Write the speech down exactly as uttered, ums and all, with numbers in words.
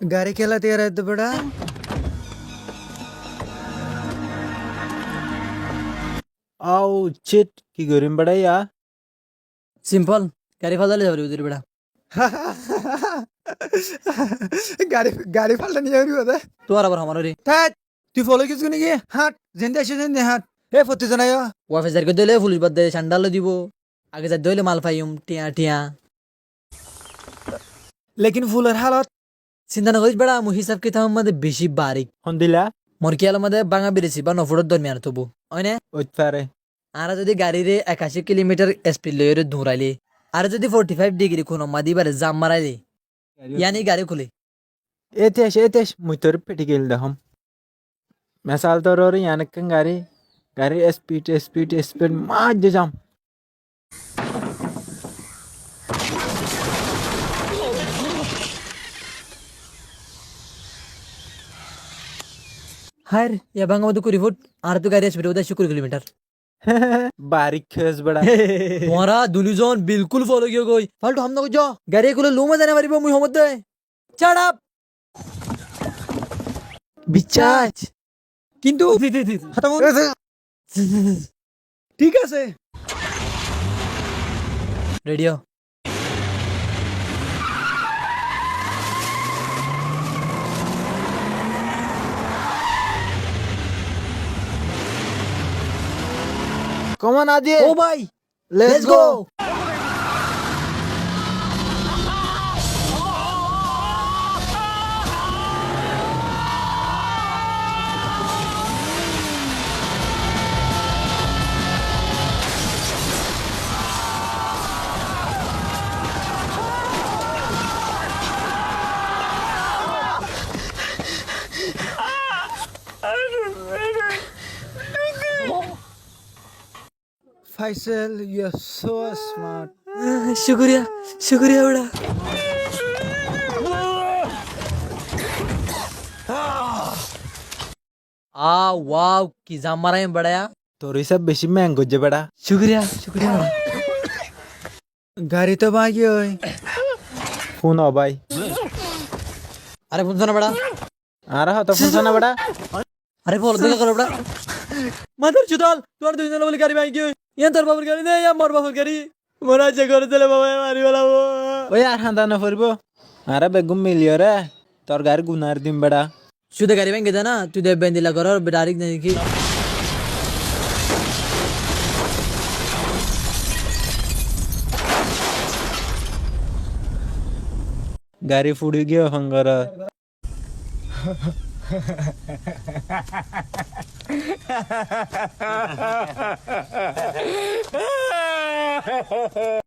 Gari kela tiyar edde beda. Au, shit, ki gorim beda ya? Simple, gari faltale zai faribo de beda. Gari, gari faltale zai faribo de. Tuáñr abar homar ori. Tát, tui follow goijjós niki? Háñt, zende aiccós zende háñt. E fottí zon aiyó. Wafes zair goijjé de óile fulic bade sandal loi dibo. Age zair de óile mal faiyum, tiañ, tiañ. Lekin fulor halot. Sinta no goris beda, mui hísab kitabor modde beci barik. Hondilla? Mor kiyalor modde báñga birij ba no fut or dormiyan ottu. Óine? Óit fare. Añára zodi garire ekaci kilomitar speed loiyóre duraile, ar zodi forty five degree kunor modde ibare jump maraile, gari yani gari kule. Ete aic, ete aic, mui tore practical dehóm. Mesal, toré yián ekkán gari, garir speed, speed, speed, maijje jam. Háir, yián báñga modde kuri fut, añárattú garir speed bodde ekcó kuri kilomitar. Barik kes beda. Tuáñra duni zon bilkul follow giyó goi. Faltu ham no goijjó. Gari kule luma zai no faribo, mui homot de. Shut up! Biccác. Kintu, thík asé. Radio. Come on, Adi. Ó bái, Let's go! Faisal, you are so smart. Ah, cúkuriya, cúkuriya beda. Ah, wow, ki jump maraiyum beda ya. Tor hísab beci meeng goijjé beda. Cúkuriya, cúkuriya beda. Gari to báñgi giyói. Fúno bái. Are fúnso na beda. Añára hotá fúnso na beda. Are folo dóilla goró beda. Madar cúdal, tuáñr dui zon bóli gari báñgi giyói. Yián tor bafor gari né, yián mor bafor gari. Mor aijja gór dile baba ye mari félaibo. Ói, ar hañda no foribo. Añára beggún miliyóre tor gari gunáir dim beda. Cúde gari báñgi de na, tui de bendila gorór beda arik naki. Gari furi giyói fangor.